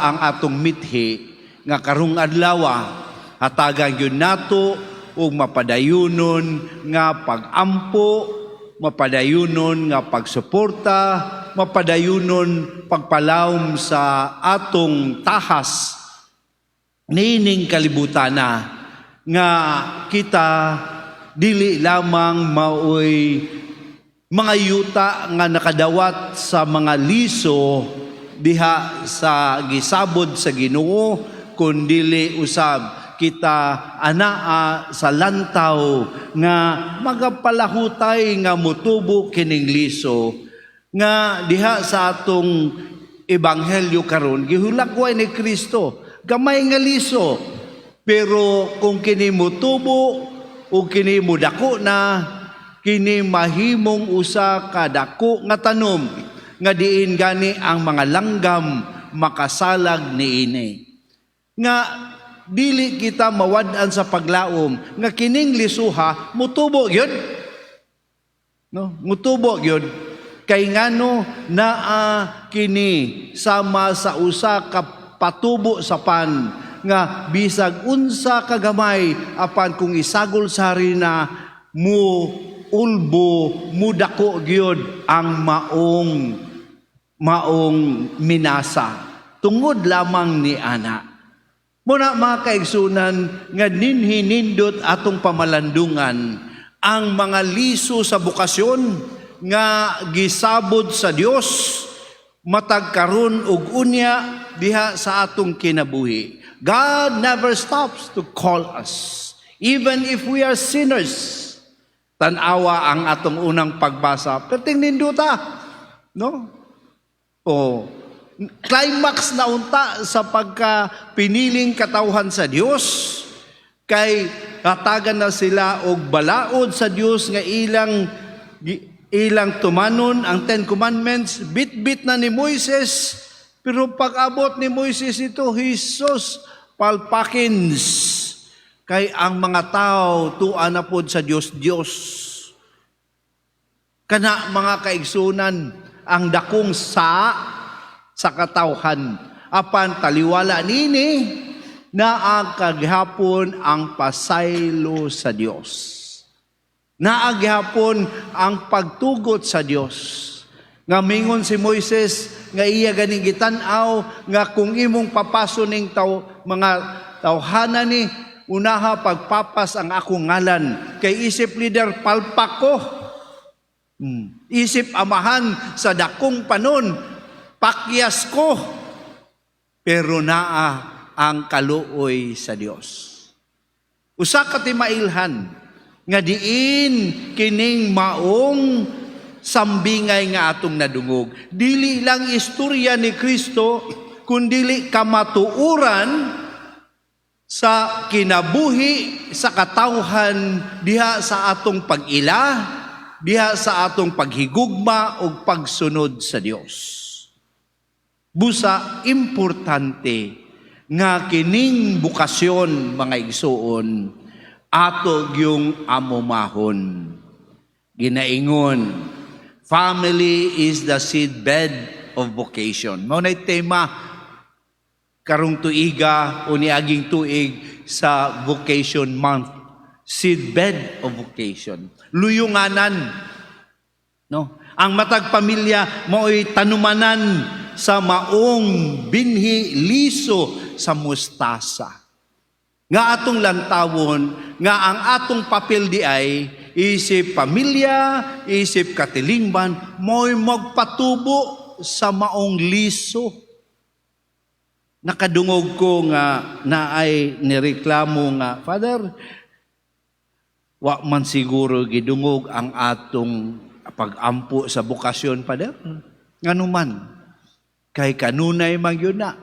Ang atong mithi nga karong adlaw hatagan gyud nato og mapadayunon nga pag-ampo, mapadayunon nga pagsuporta, mapadayunon pagpalawom sa atong tahas niining kalibutana, nga kita dili lamang maoy mga yuta nga nakadawat sa mga liso diha sa gisabod sa Ginoo, kundili usab kita anaa sa lantaw nga magapalahutay nga mutubo kining liso nga diha sa atong ebanghelyo karon gihulagway ni Kristo. Gamay nga liso, pero kung kini mutubo o kini mudako na, kini mahimong usa ka dako nga tanom nga diin gani ang mga langgam makasalag niini, nga dili kita mawad-an sa paglaom nga kining lisuha mutubo gyud, no? Mutubo gyud kay ngano naa kini sama sa usa ka patubo sa pan nga bisag unsa kagamay, apan kung isagol sa harina, mu ulbo, mudako gyud ang maong maong minasa tungod lamang ni ana. Muna, mga kaigsunan, nga ninhinindot atong pamalandungan ang mga liso sa bokasyon nga gisabod sa Dios matag karon ug unya diha sa atong kinabuhi. God never stops to call us, even if we are sinners. Tan-awa ang atong unang pagbasa. Perting nindota. No? O, climax na unta sa pagka piniling katawhan sa Dios kay hatagan na sila og balaod sa Dios nga ilang ilang tumanon ang Ten Commandments, bit-bit na ni Moises. Pero pag-abot ni Moises ito, Jesus palpakins, kay ang mga tao tua na pod sa Dios Dios. Kana, mga kaigsunan, ang dakong sa katawhan. Apan taliwala nini, naa gihapon ang pasaylo sa Dios. Naa gihapon ang pagtugot sa Dios. Nga mingon si Moises nga iya ganing gitan-aw nga kung imong papaso ning taw, mga tawhana ni, unaha pagpapas ang akong ngalan, kay isip leader palpak ko. Isip amahan sa dakong panon, pakyas ko. Pero naa ang kaluoy sa Dios. Usa ka timailhan nga diin kining maong sambingay nga atong nadungog. Dili lang istorya ni Kristo, kundili kamatuoran sa kinabuhi sa katawhan diha sa atong pag-ila, diha sa atong paghigugma ug pagsunod sa Dios. Busa importante nga kining bukasyon, mga igsuon, ato gyung amumahon. Ginaingon, family is the seedbed of vocation. Mao nay tema karong tuiga o niaging tuig sa Vocation Month, seedbed of vocation. Luyunganan. No? Ang matag pamilya mao'y tanumanan sa maong binhi, liso sa mustasa. Nga atong lantawon nga ang atong papel di ay isip pamilya, isip katilingban, mo'y magpatubo sa maong liso. Nakadungog ko nga naay nireklamo nga, "Father, wa man siguro gidungog ang atong pag-ampo sa bokasyon, Father." Ngano man? Kay kanunay man yun na.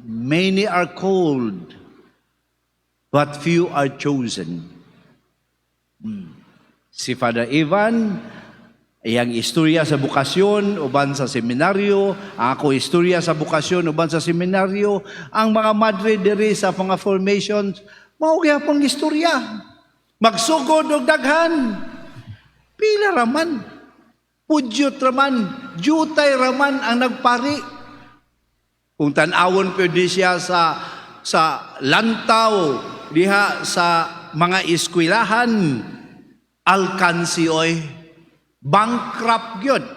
Many are called, but few are chosen. Si Father Ivan, iyang istorya sa bokasyon uban sa seminaryo, ako istorya sa bokasyon uban sa seminaryo, ang mga madre diri sa mga formations, mao gyapon istorya. Magsugod og daghan. Pila raman. Pudyot raman, jutay raman ang nagpari. Kung tan-awon pwede siya sa lantaw diha sa mga eskwelahan, alkansi oy, bankrupt gyud.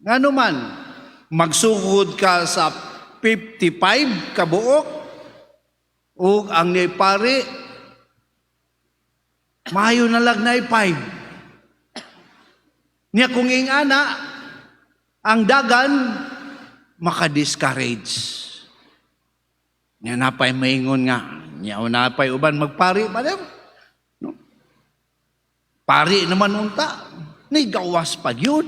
Ngano man, magsugod ka sa 55 kabuok ug ang ni pari maayo na lang na 5. Niya kung ingana ang dagan, maka-discourage. Nya napay maingon nga, nya napay uban magpari pa din. No? Pari naman unta, ni gawas pa gyud.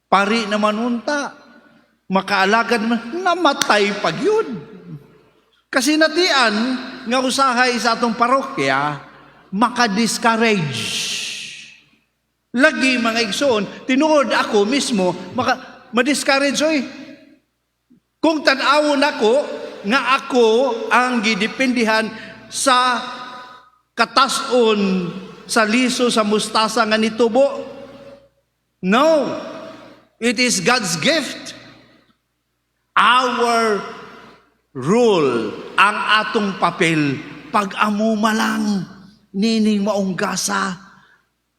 Pari naman unta, makaalagad naman, namatay pa gyud. Kasi natian nga usahay sa atong parokya, maka-discourage. Lagi, mga igsoon, tinuod ako mismo, maka, ma-discourage oy. Kung tan-awon ako, nga ako ang gidepindihan sa katason sa liso sa mustasa nga nitubo. No. It is God's gift. Our role, ang atong papel, pag-amuma lang, nining maong gasa,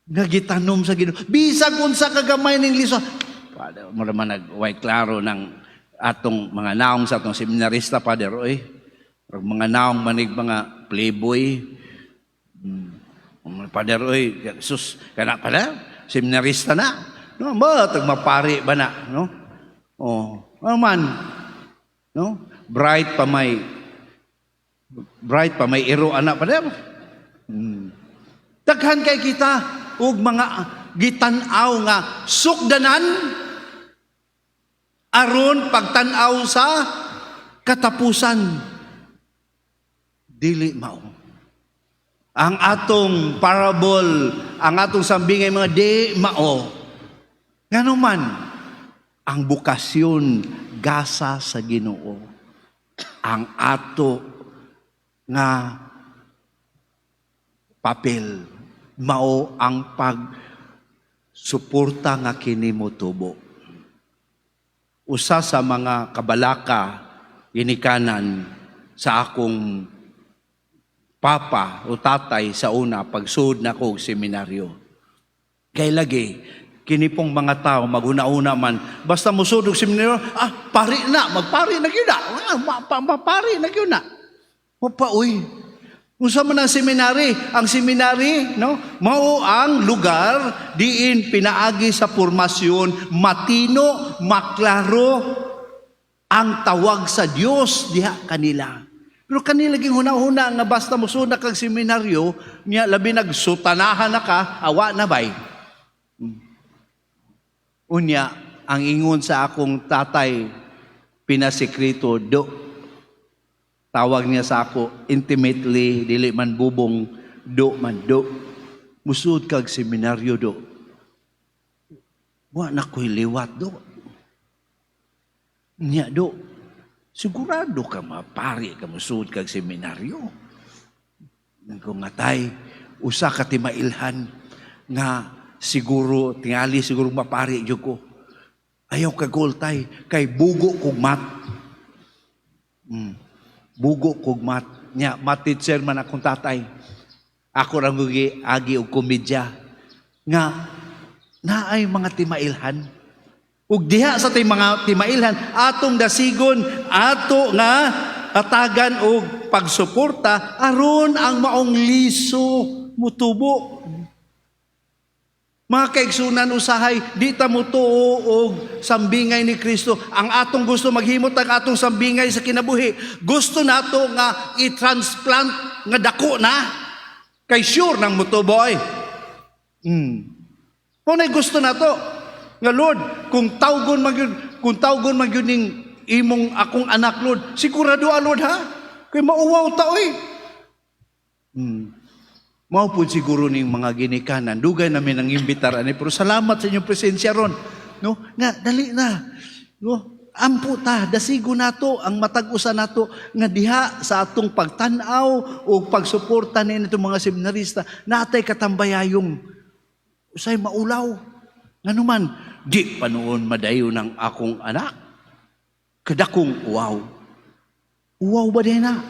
nga gitanom sa Ginoo. Bisag unsa kagamay ning liso. Father, mo naman nag-way klaro ng atong mga naong sa atong seminarista, Father, oy. Mga naong manig mga playboy. Father, oy, sus, kana pala, seminarista na. No, ba, mapari ba na, no? Oh, ano man, no? Bright pa may iro ana, Father. Daghan kay kita og mga gitan-aw nga sukdanan aron pagtan-aw sa katapusan, dili mao. Ang atong parable, ang atong sambingay, mga di mao. Ngano man, ang bukasyon gasa sa Ginoo. Ang ato nga papel mao ang pag suporta nga kini motubo. Usa sa mga kabalaka ginikanan sa akong papa o tatay sa una pagsud na ko og seminaryo. Kay lagi kini pong mga tao maghuna-una man basta musud og seminaryo, ah, pari na, magpari na gyud na, ah, mapari na gyud na. Wapa uy. Unsa man ang seminary? Ang seminary, no, mao ang lugar diin pinaagi sa formasyon matino, maklaro ang tawag sa Dios diha kanila. Pero kanila ging huna-huna nga basta musud na kag seminaryo, nya labi nagsutanahan na ka, awa na bay. Unya, ang ingon sa akong tatay, pinasekreto, do. Tawag niya sa ako, intimately, dili man bubong, do man, do. Musud kag seminaryo, do. Wa na ko'y liwat, do. Nya, do. Sigurado ka mapari ka musud kag seminaryo? Nang nga tay, usa ka timailhan nga siguro, tingali siguro mapari jud ko. Ayaw ka gol, tay, kay bugo kog math. Bugo kog math. Nya, math teacher man akong tatay. Ako ra gugi agi og komedya. Nga naay mga timailhan. Ug diha sa tay mga timailhan atong dasigon, ato nga hatagan og pagsuporta aron ang maong liso mutubo. Mga kaigsunan, usahay, di ta motuo og sambingay ni Kristo. Ang atong gusto, maghimot ang atong sambingay sa kinabuhi. Gusto nato nga i-transplant nga dako na. Kay sure nang mutubo ay. Kung gusto nato nga Lord, kung tawgon man gyud ning imong akong anak, Lord, sigurado ah, Lord, ha? Kay mauwaw ta oy. Mao pud siguro ning mga ginikanan. Dugay namin ang imbitar ani, pero salamat sa inyong presensya ron. No? Nga dali na. No? Ampo ta, dasigo nato ang matag usa nato nga diha sa atong pagtan-aw o pagsuporta ni itong mga seminarista, natay katambayayong usay maulaw. Nganuman, di pa noon madayo ng akong anak. Kadakong uwaw. Uwaw ba din na?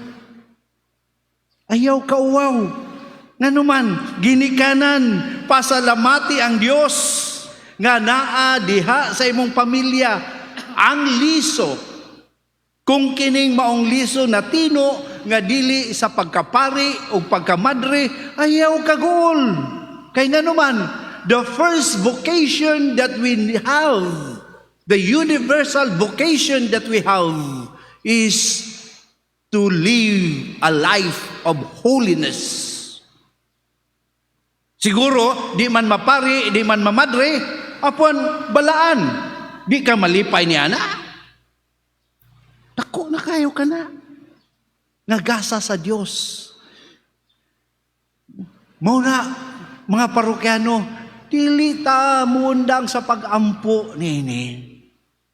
Ayaw ka uwaw. Nganuman, ginikanan, pasalamati ang Dios nga naa diha sa imong pamilya ang liso. Kung kining maong liso na tino nga dili sa pagkapari o pagkamadre, ayaw kaguol. Kay nganuman, the first vocation that we have, the universal vocation that we have, is to live a life of holiness. Siguro, di man mapari, di man mamadre, apan balaan. Di ka malipay niya na. Dako na kayo ka na. Nga gasa sa Dios. Mao na, mga parokyano, dili ta muundang sa pag-ampo nini.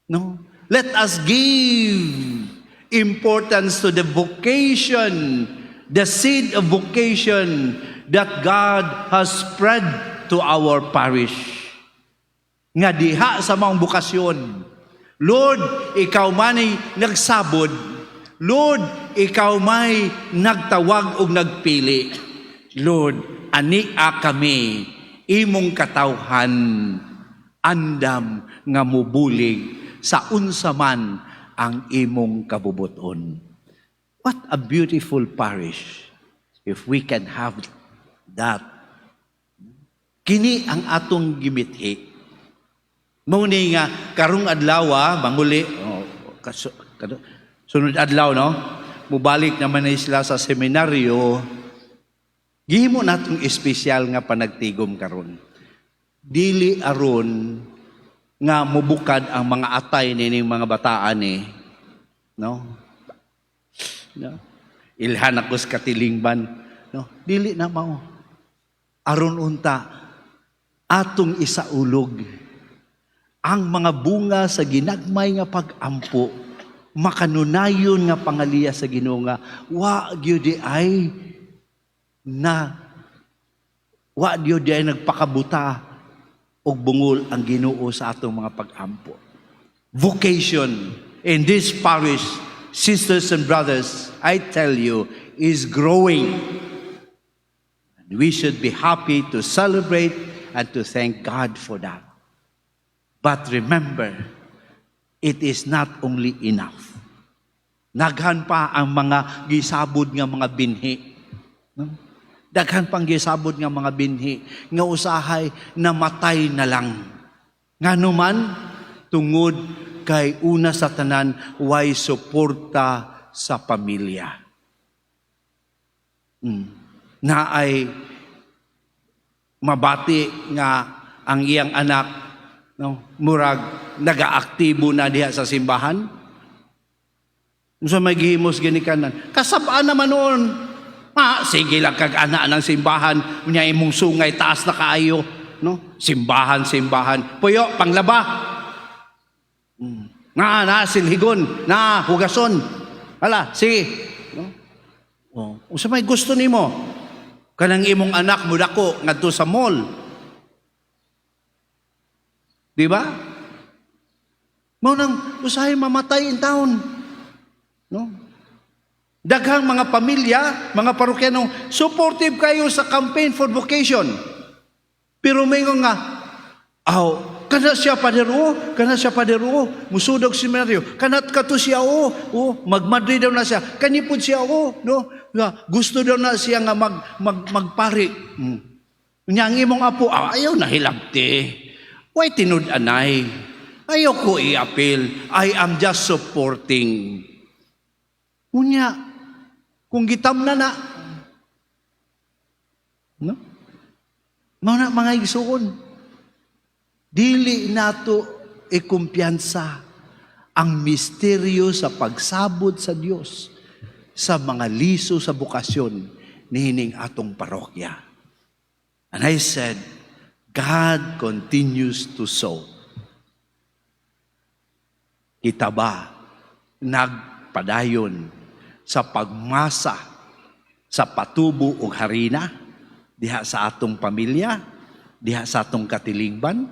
No? Let us give importance to the vocation, the seed of vocation that God has spread to our parish. Nga diha sa mga bokasyon. Lord, ikaw man ay nagsabod. Lord, ikaw may nagtawag ug nagpili. Lord, ania kami imong katawhan, andam nga mubulig sa unsa man ang imong kabubuton. What a beautiful parish if we can have that. Kini ang atong gimithi. Mao ni nga karong adlaw manguli, oh, sunod adlaw, no, mubalik naman na sila sa seminaryo. Gihimo natong espesyal nga panagtigom karon. Dili aron nga mubukad ang mga atay nining mga bataan ni, no? No? Ilhan ako sa katilingban, no? Dili na mao. Aron unta atong isaulog ang mga bunga sa ginagmay nga pag-ampo, makanunayon nga pangaliya sa Ginoo nga wa gyud ay na wa gyud ay nagpakabuta og bungol ang Ginoo sa atong mga pag-ampo. Vocation in this parish, sisters and brothers, I tell you, is growing. And we should be happy to celebrate and to thank God for that. But remember, it is not only enough. Daghan pa ang mga gisabod nga mga binhi. No? Daghan pang gisabod nga mga binhi nga usahay namatay na lang. Ngano man, tungod kay una sa tanan, way suporta sa pamilya. Naay mabati nga ang iyang anak, no, murag nagaaktibo na diha sa simbahan. Unsa may gihimos ginikanan? Kasabaan naman noon. Ah, sige lang kag ana ng simbahan, unya imong sungay taas na kaayo, no? Simbahan, simbahan. Puyo, panglaba. Na, na silhigon, na hugason. Hala, sige. No? Oh, unsa may gusto nimo? Kanang imong anak mo dako ngadto sa mall. Di ba? Mao nang usahay mamatay in town. No? Daghang mga pamilya, mga parokyano, supportive kayo sa campaign for vocation. Pero may nga, aw, kana siya pader o, kana siya pader o, musudog seminaryo, kanat kato siya o, oh, magmadre daw na siya, kanipod siya o, no? Nga, gusto daw na siya nga mag, mag, magpari. Nya ang imong apo, ah, ayaw na hilabti. Way tinud-anay. Ayaw ko i-appeal. I am just supporting. Unya, kung gitam na na, no? Mao na, mga igsuon. Dili nato ikumpiyansa ang misteryo sa pagsabot sa Dios sa mga liso sa bokasyon niining atong parokya. And I said, God continues to sow. Kita ba nagpadayon sa pagmasa sa patubo og harina diha sa atong pamilya, diha sa atong katilingban?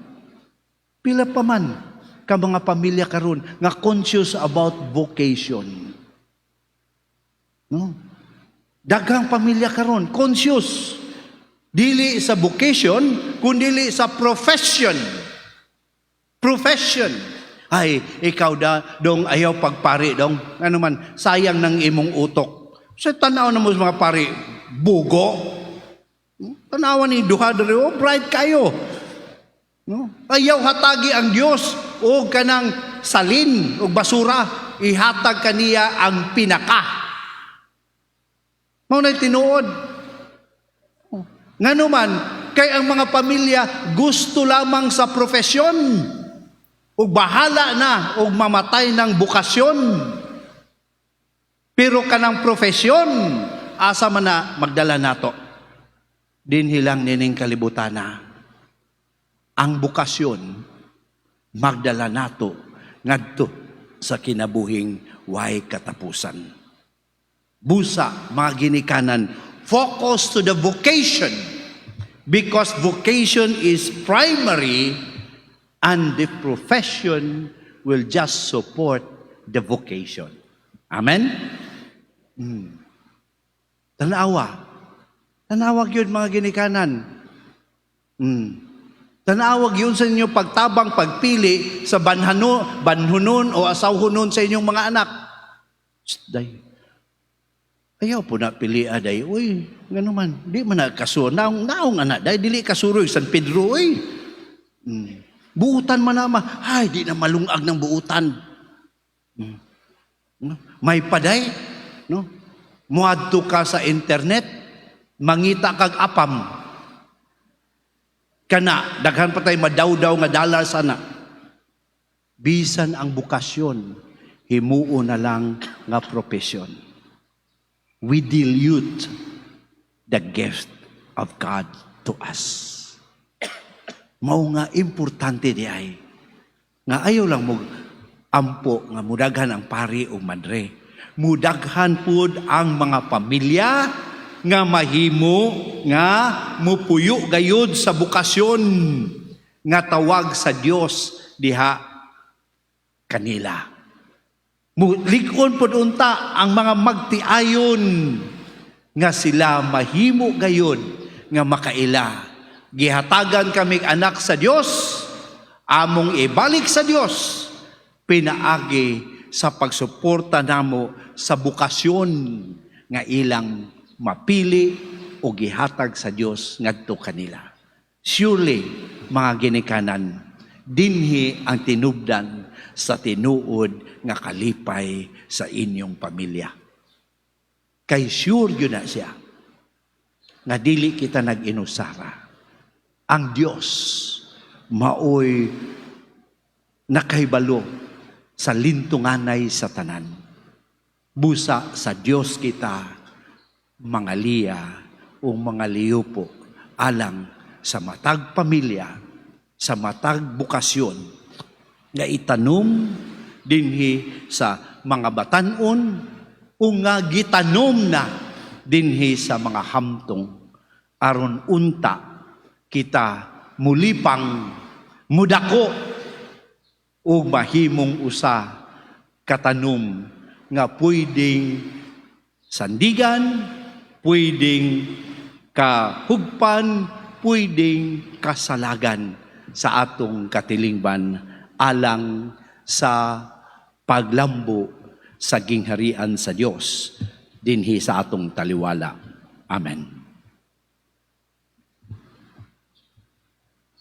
Pila pa man ka mga pamilya karon nga conscious about vocation. No? Daghang pamilya karon conscious dili sa vocation kundili sa profession. Profession. Ay, ikaw da, dong, ayaw pagpari, dong. Ano man, sayang ng imong utok. Sa tanaw na mo sa mga pari, bugo. Tanawan ni duha diri, oh, bright kayo. No? Ayaw hatagi ang Dios og kanang salin og basura, ihatag kaniya ang pinaka. Mao na tinuod. Ngano man, kay ang mga pamilya gusto lamang sa profesyon. Ug bahala na og mamatay ng bokasyon. Pero kanang profesyon, asa man na magdala nato? Dinhi lang nining kalibutana. Ang bokasyon magdala nato ngadto sa kinabuhing way katapusan. Busa, mga ginikanan, focus to the vocation because vocation is primary and the profession will just support the vocation. Amen? Tanawa. Tanawa gyud, mga ginikanan. Tanawa gyud sa inyo pagtabang, pagpili sa banhano, banhunon o asawhonon sa inyong mga anak. Shh, day. Ayaw po na pili day. Uy, ngano man, di man na kasuro. Naong, naong anak, day, dili kasuro San Pedro, uy. Buutan man na ma. Ay, di na malungag ng buutan. No? May paday, no? Muadto ka sa internet, mangita kag AFAM. Kana, daghan pa tay madawdaw nga dala sana. Bisan ang bukasyon, himuo na lang nga profesyon. We dilute the gift of God to us. Mao nga importante di ay nga ayaw lang mo ampo nga mudaghan ang pari o madre. Mudaghan pud ang mga pamilya nga mahimo nga mupuyo gayud sa bukasyon nga tawag sa Dios diha kanila. Mulig-on pud unta ang mga magtiayon nga sila mahimo gayud nga makaila. Gihatagan kami anak sa Dios, among ibalik sa Dios pinaagi sa pagsuporta namo sa bukasyon nga ilang mapili o gihatag sa Dios ngadto kanila. Surely, mga ginikanan, dinhi ang tinubdan sa tinuod nga kalipay sa inyong pamilya. Kay sure gyud na siya nga dili kita nag-inusara. Ang Dios maoy nakahibalo sa lintunganay sa tanan. Busa sa Dios kita mga liya o mga liyupo alang sa matag pamilya, sa matag bukasyon nga itanom dinhi sa mga batanon o nga gitanom na dinhi sa mga hamtong aron unta kita mulipang, mudako ug mahimong usa katanom nga pwedeng sandigan, pwedeng kahugpan, pwedeng kasalagan sa atong katilingban alang sa paglambo sa gingharian sa Dios dinhi sa atong taliwala. Amen.